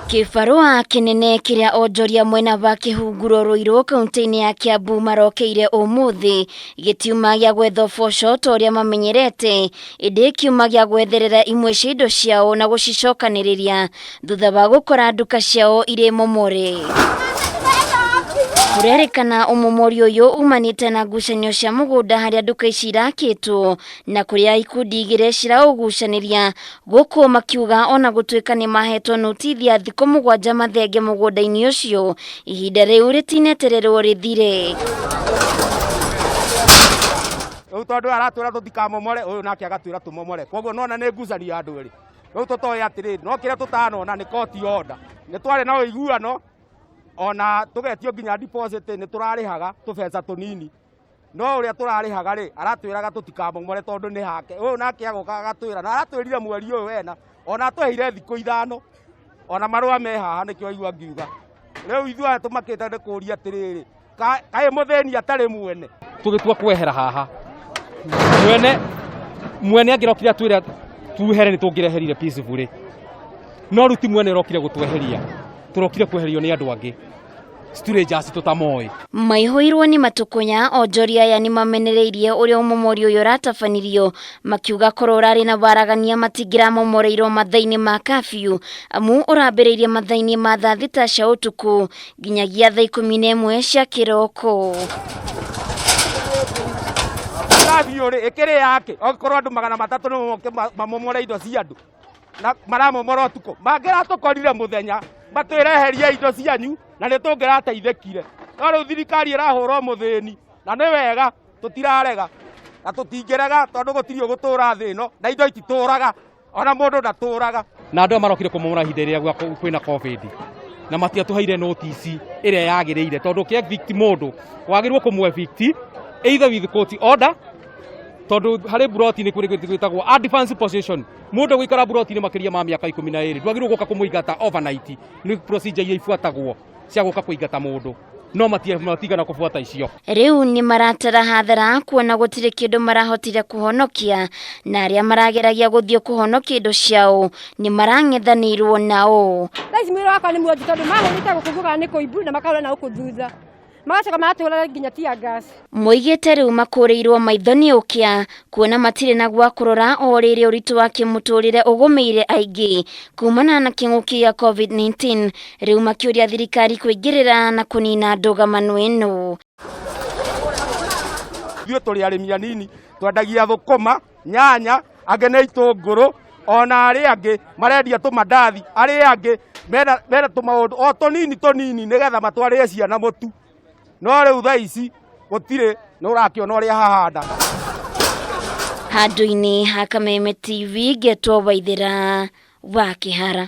Kĩbarũa kĩnene kĩrĩa onjoria mwena wa Kĩhunguro Ruiru kaunti-inĩ ya Kiambu marokeire ũmũthĩ gĩtiuma gĩa gwetha ũboco ta ũrĩa mamenyerete, ĩndĩ kiuma gĩa gwetherera imwe cia indo ciao na gũcicokanĩrĩria thutha wa gũkora nduka ciao irĩ momore. Kũrerĩkana ũmomori ũyũ umanĩte na ngucanio cia mũgũnda harĩa nduka ici irakĩtwo na kũrĩa ikundi igĩrĩ ciraũgucanĩria Gũkũ makiuga ona gũtuĩka nĩ mahetwo notithi ya thikũ mũgwanja mathenge mũgũnda-inĩ ũcio, ihinda rĩu rĩtinetererwo rĩthire. Rĩu tondũ aratwĩra tũtikamomore, ũyũ nake agatwĩra tũmomore. Koguo nona nĩ ngucanio ya andũ erĩ. Rĩu tũtoĩ atĩrĩrĩ, no kĩrĩa tũtanona nĩ court order. Nĩ twarĩ na ũiguano ona tũgetio nginya deposit nĩ tũrarĩhaga tũbeca tũnini. No ũrĩa tũrarĩhaga rĩ, aratwĩraga tũtikamomore tondũ nĩ hake. Ũyũ nake agoka agatwĩra, na aratwĩrire mweri ũyũ wena, ona atũheire thikũ ithano, ona marũa me haha nĩkĩo waigua ngiuga. Rĩu ithuĩ aya tũmakĩte nĩ kũria atĩrĩrĩ, kaĩ mũthĩni atarĩ mwene? Tũgĩtua kwehera haha, mwene mwene angĩrokire atwĩre tuhere nĩ tũngĩreherire peacefully, no rĩu ti mwene ũrokire gũtweheria, tũrokire kweherio nĩ andũ angĩ. Strangers tũtamoĩ. Maihũirwo nĩ matũkũya, onjoria aya nĩ mamenereirie ũrĩa ũmomori ũyũ ũratabanirio, makiuga korwo ũrarĩ na waragania matingĩramomoreirwo mathaa-inĩ ma kabiũ, amu ũrambĩrĩirie mathaa-inĩ ma thaa thita cia ũtukũ nginyagia thaa 11 cia kĩroko. Kabiũ rĩ, ĩkĩrĩ yake? Okorwo andũ 300 nĩ moke mamomore indo cia andũ. Na maramomora ũtukũ, mangĩratũkorire mũthenya matwĩre eherie indo cianyu na nĩ tũngĩrateithĩkire. No rĩu thirikari ĩrahũra mũthĩni na nĩ wega, tũtirarega na tũtingĩrega tondũ gũtirĩ ũgũtũra thĩ ĩno na indo ititũraga, ona mũndũ ndatũraga. Na andũ aya marokire kũmomora ihinda rĩrĩa kwĩna COVID na matiatũheire notice ĩrĩa yagĩrĩire, tondũ ũkĩ evict mũndũ wagĩrĩirwo kũmũ evict either with court order, tondũ harĩ buroti nĩ kũrĩ gwĩtagwo advance possession. Mũndũ gũikara buroti-inĩ makĩria ma mĩaka 12 ndwagĩrĩirwo gũka kũmũingata overnight. Nĩ procedure iria ibuatagwo cia gũka kũingata mũndũ, no matigana kũbuata icio. Rĩu nĩ maratara hathara kuona gũtirĩ kĩndũ marahotire kũhonokia, na arĩa marageragia gũthiĩ kũhonokia indo ciao nĩ marang'ethanĩirwo nao. Thaa ici mwĩrĩ wakwa nĩ mwonju tondũ mahũrĩte gũkũ ngugaga nĩ kũimbu na makahũra na gũkũ thutha. Magacoka maratũhũra nginya tear gas. Moigĩte rĩu makũrĩirwo maitho nĩ ũkĩa kuona matirĩ na gwa kũrora o rĩrĩ ũritũ wa kĩmũtũrĩre ũgũmĩire aingĩ kumana na kĩng'ũki gĩa COVID-19, rĩu makĩũria thirikari kũingĩrĩra na kũnina ndũgamano ĩno. Ithuĩ tũrĩ arĩmi anini, twendagia thũkũma, nyanya, angĩ nĩ itũngũrũ, ona arĩa angĩ marendia tũmandathi, arĩa angĩ mena tũmaũndũ o tũnini tũnini nĩgetha matwarĩre ciana mũtu. No rĩu thaa ici gũtirĩ, nĩ ũrakĩona ũrĩa hahana. Handũ-inĩ ha Kameme TV ngetwo Waithĩra wa Kĩhara.